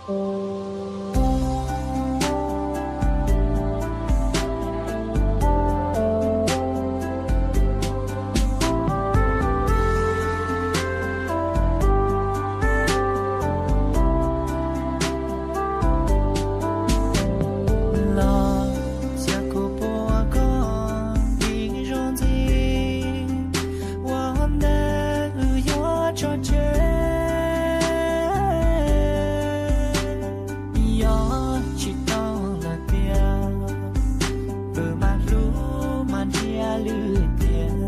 Los cia kuv pub koj ib zaug ntxiv, ua ntej wb yuav tso tseg. Yog tsis tau lawm tiag, wb mam hlub mam ntsia lwm tiam,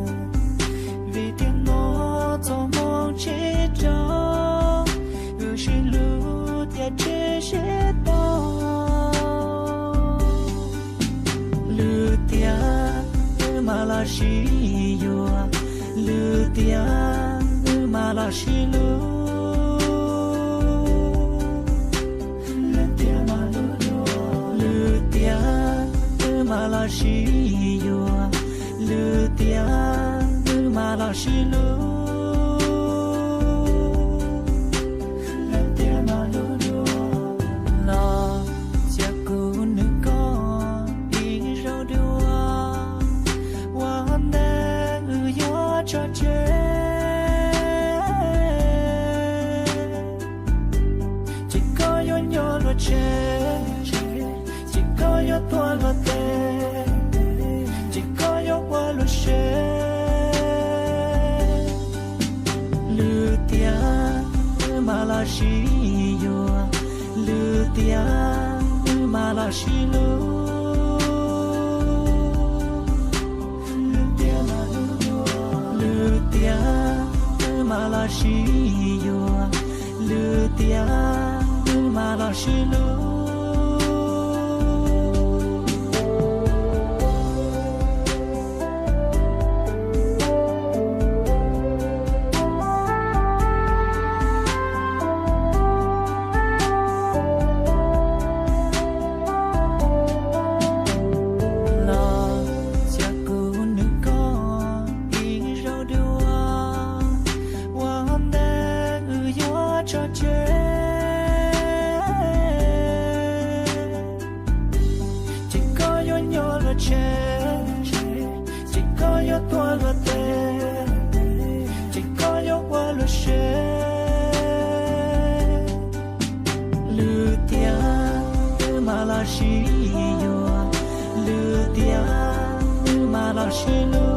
vim tias hnub txoj hmoo tsis rau, wb sib hlub thiaj tsis sib tau. Lwm tiam wb mam los sib yuav, lwm tiam wb mam los sib hlub, lwm tiam wb mam los sib yuav, lwm tiam wb mam los sib hlub. Los cia kuv nug koj ib zaug dua, ua ntej wb yuav tso tseg. Ces koj yuav nyob luag tsev, ces koj yuav tuag luag teb, ces koj yuav ua luag sev. Lwm tiam wb mam los sib yuav, lwm tiam wb mam los sib hlub, lwm tiam wb mam los sib yuav, lwm tiam wb mam los sib hlub. Los cia kuv nug koj ib zaug dua, ua ntej wb yuav tso tseg. Ces koj yuav nyob luag tsev, ces koj yuav tuag luag teb, ces koj yuav ua luag sev. Lwm tiam wb mam los sib yuav, lwm tiam wb mam los sib hlub.